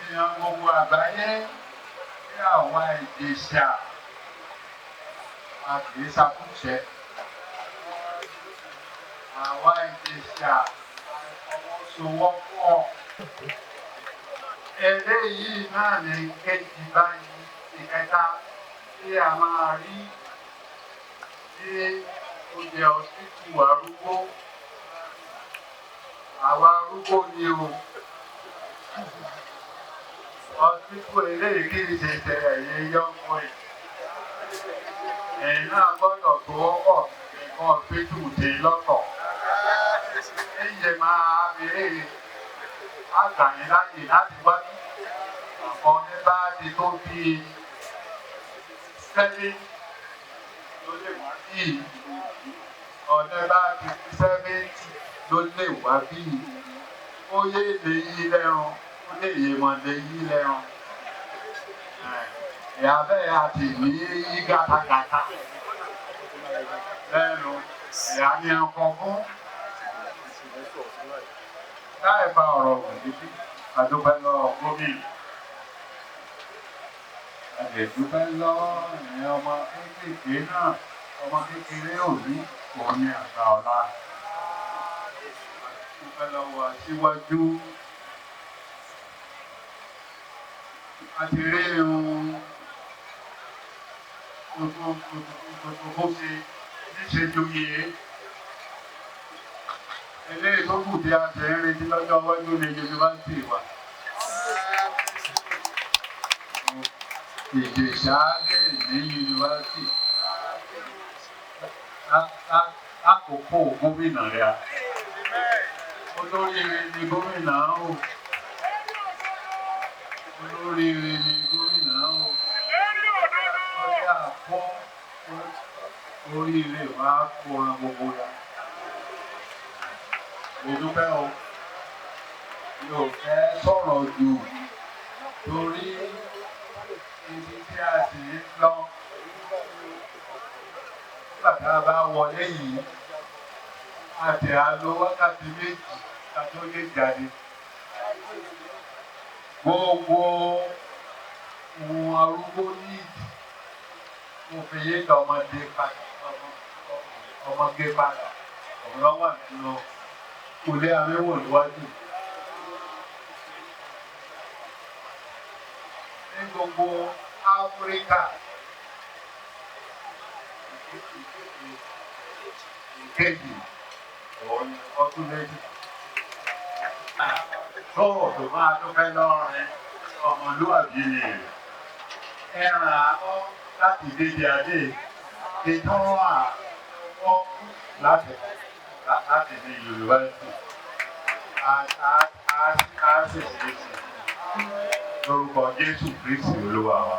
Fi hàn gbogbo àgbáyé pé àwa Ìjẹ̀ṣà a kì í ṣakúṣẹ. Àwa Ìjẹ̀ṣà fọwọ́sowọ́pọ̀. Eléyìí náà ní kejì báyìí, ìkẹta tí a máa rí tí ó jẹ́ hospital arúgbó. Àwa arúgbó ni o. Hospital eléyìí kì í ṣe tẹ ẹ̀yin young boy. Ẹ̀yin náà gbọ́dọ̀ tó wọ́pọ̀ nǹkan hospital dé lọ́tọ̀. Ẹ̀yẹ máa béèrè àgbà yín láàyè láti wá bí àwọn ní bá ti tó bí 70 ló lè wá bí, ọ̀nà bá ti 70 ló lè wá bí. Ó yé lè yí lẹ́run, ó lè yé mọ̀ lè yí lẹ́run. Ìyá bẹ́ẹ̀ àti ní yí gàtàgàtà lẹ́nu ìyá ní ọkọ̀ fún. Láì fa ọ̀rọ̀ gùn títí, àdúpẹ́ lọ́wọ́ gómìnà. Àdẹ̀dúpẹ́ lọ́wọ́ ìyẹn ọmọ kéékèèké náà, ọmọ kékeré òní òun ni àgbà ọ̀la. Àdúpẹ́ lọ́wọ́ aṣíwájú. A ti rí ohun tuntun tuntun tó ṣe níṣẹ́jú yìí. Eléyìí tó kù tí a ṣe ń retí lọ́jọ́ iwájú ní yunifásitì wa. Ìjẹ̀ṣà lè ní yunifásitì lákòókò gómìnà rẹ̀. Olóríire ni gómìnà o. Olóríire ni gómìnà o. Ọjà fún oríire wa kó ran gbogbo ya. Mo dúpẹ́ o. Mi ò fẹ́ sọ̀rọ̀ jù torí ibi tí a sì ń lọ. Nígbà tá a bá wọlé yìí, a tẹ̀ á lo wákàtí 2 ká tó lè jáde. Gbogbo ohun arúgbó níìdì mo fi yé ọmọdé padà, ọmọge padà, òun ló wà nínú ilé amẹ́wò níwájú. Ní gbogbo Áfíríkà, ìkejì òun ni ọdún méjì. Tó o tó máa dúpẹ́ lọ́rin ọmọlúwàbí ni ẹran àárọ̀ láti dédé adé ìtàn àárọ̀ láti ní yunifásitì. A sì ṣe é ṣe lórúkọ Jésù Kristi Olúwa wa.